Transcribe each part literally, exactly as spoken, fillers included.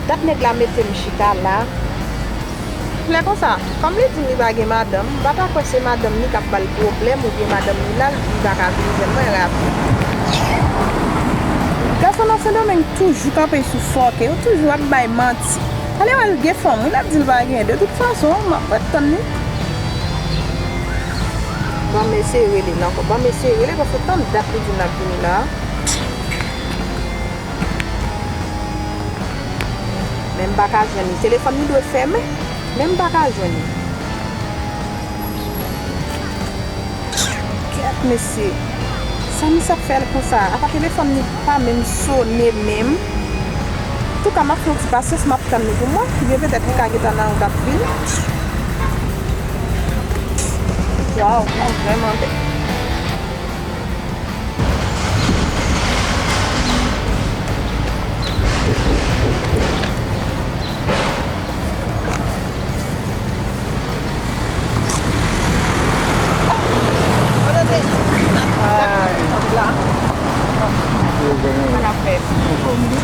Dat nèg la mete m chita la. Lè konsa, kòm li di m li pa gen madanm, m pa ta kwè se madanm li k ap ba l pwoblèm oubyen madanm li la, li pa ka vin jwenn mwen rapid. Gason nan Sendomeng toujou kanpe sou fòkè, yo toujou ap bay manti. Talè wè l gen fanm, wi, l ap di l pa gen. De tout fason, m ap ret tann li. Ban m eseye rele l ankò. Ban m eseye rele paske tann dat li di l ap vini la. Men m pa ka jwenn li. Telefòn li dwe fèmen, men m pa ka jwenn li. Kèt mesye. Sa misye ap fè l konsa? Apa telefòn li pa menm sonnen menm? Antouka, m ap fè yon ti pasyans, m ap tann li pou mwen. Oubyen petèt li ka gentan nan wout ap vini. Waw, m ap vrèman bèl.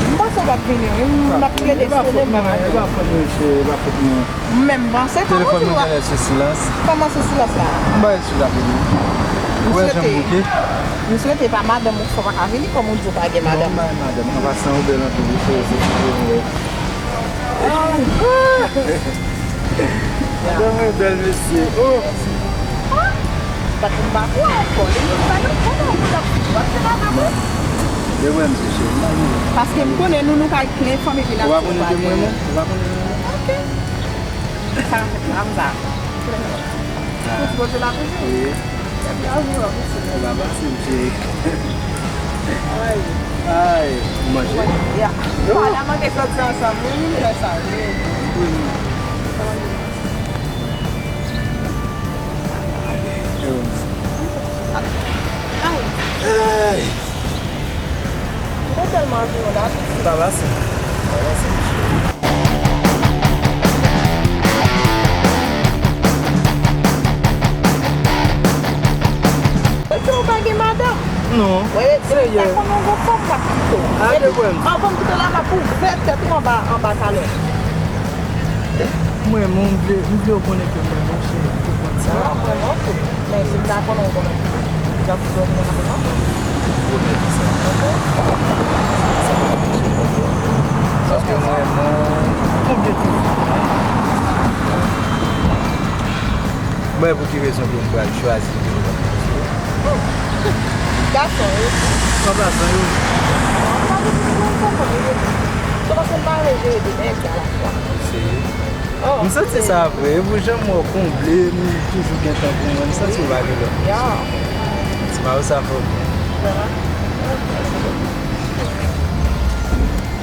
M panse w t ap vini, wi. M ap plede sonnen, m pa. Mwen menm panse, kòman w di w ap... Telefòn mwen genlè sou silans. Kòman sou silans la? M pa sou la vini. Ou wè jan m bouke? M swete pa madanm ou fò pa ka vini, kòm ou di w pa gen madanm. Non, m pa gen madanm. An pasan, ou bèl anpil, wi, se, se, se, se. Madanm mwen bèl, mesye. Oh! Paske m pa kwè ankò. Li menm pa nan kò, non, ou t ap di w ap fè madanm ou. E mwen, mesye, m pa gen. Paske m konnen nou, nou ka plen fanmi vin ap di w pa gen. Ou pa konnen de mwen, non? Ou pa konnen de mwen, non? Ok. Sa fèt la, m sa. Ou ti pote la toujou? Wi. Epi a jour, wi. Sa va pase, m cheri. Ay. Ay, ou manje? Ya. Ou pa la manke soti ansanm, wi, wi, m fè sa, wi. Wi. Ay. Ay. Mwen tèlman anvi yon dati. Sa va, se. Sa va, se. Epi ou pa gen madanm? Non. Serye? Mwen ta konnen yon fòm m ap kite w. Epi, anvan m kite w la, m ap ouvè tèt ou anba, anba talon. Mwen, mwen, m vle, m vle w konnen ke mwen, mwen cheri, ou konn sa. Mwen, mwen, mwen tou. Men si m ta konnen, ou konnen. Jan pou jodi a, mwen, mwen. Ou konnen ki sa. Paske mwen, mwen, konbyen tou. Mwen, pou ki rezon ke m pral chwazi pou m... Gason, wi. An pasan, wi. An pasan, wi. Se paske m pa vle jere de nèg alafwa. Se... Oh, m santi sa vre. Epi jan m wè w konble, m toujou gen tan pou mwen. M santi w pa gen lòt mesye. Ya. Ti Mawousa fò.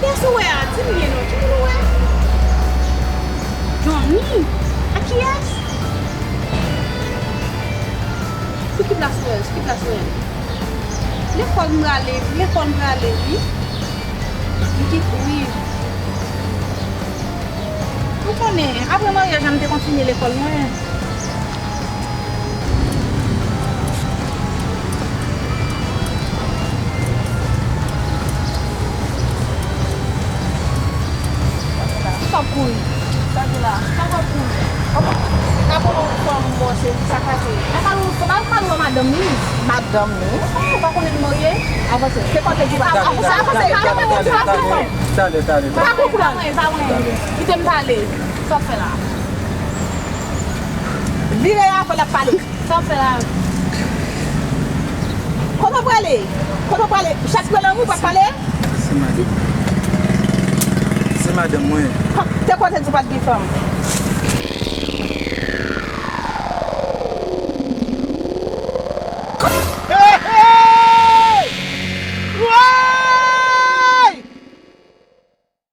Kiyès ou wè a? Di m byen non. Ki moun ou wè? Johnny? A kiyès? Sou ki plas ou wè l? Sou ki plas ou wè l? Lekòl m prale, lekòl m prale, wi. M kit-, wi. Ou konnen, apre maryaj la, m te kontinye lekòl mwen. Sa w ap kouri? Sa w ap kouri? Apa, apa w fanm mwen se sa k pase? Apa w, apa w madanm li? Madanm li? Ou pa konnen li marye? Avanse. Se kote ki pa... Avanse, avanse. Talè, talè, talè. Pa kouri la. Pa mwen, pa mwen. Kite m pale. Sa w ap fè la? Vire la, fò l ap pale. Sa w ap fè la? Kote w prale? Kote w prale? Chak prale anmou pa pale? Se madanm. Se madanm mwen. Te kote di w pa t gen fanm.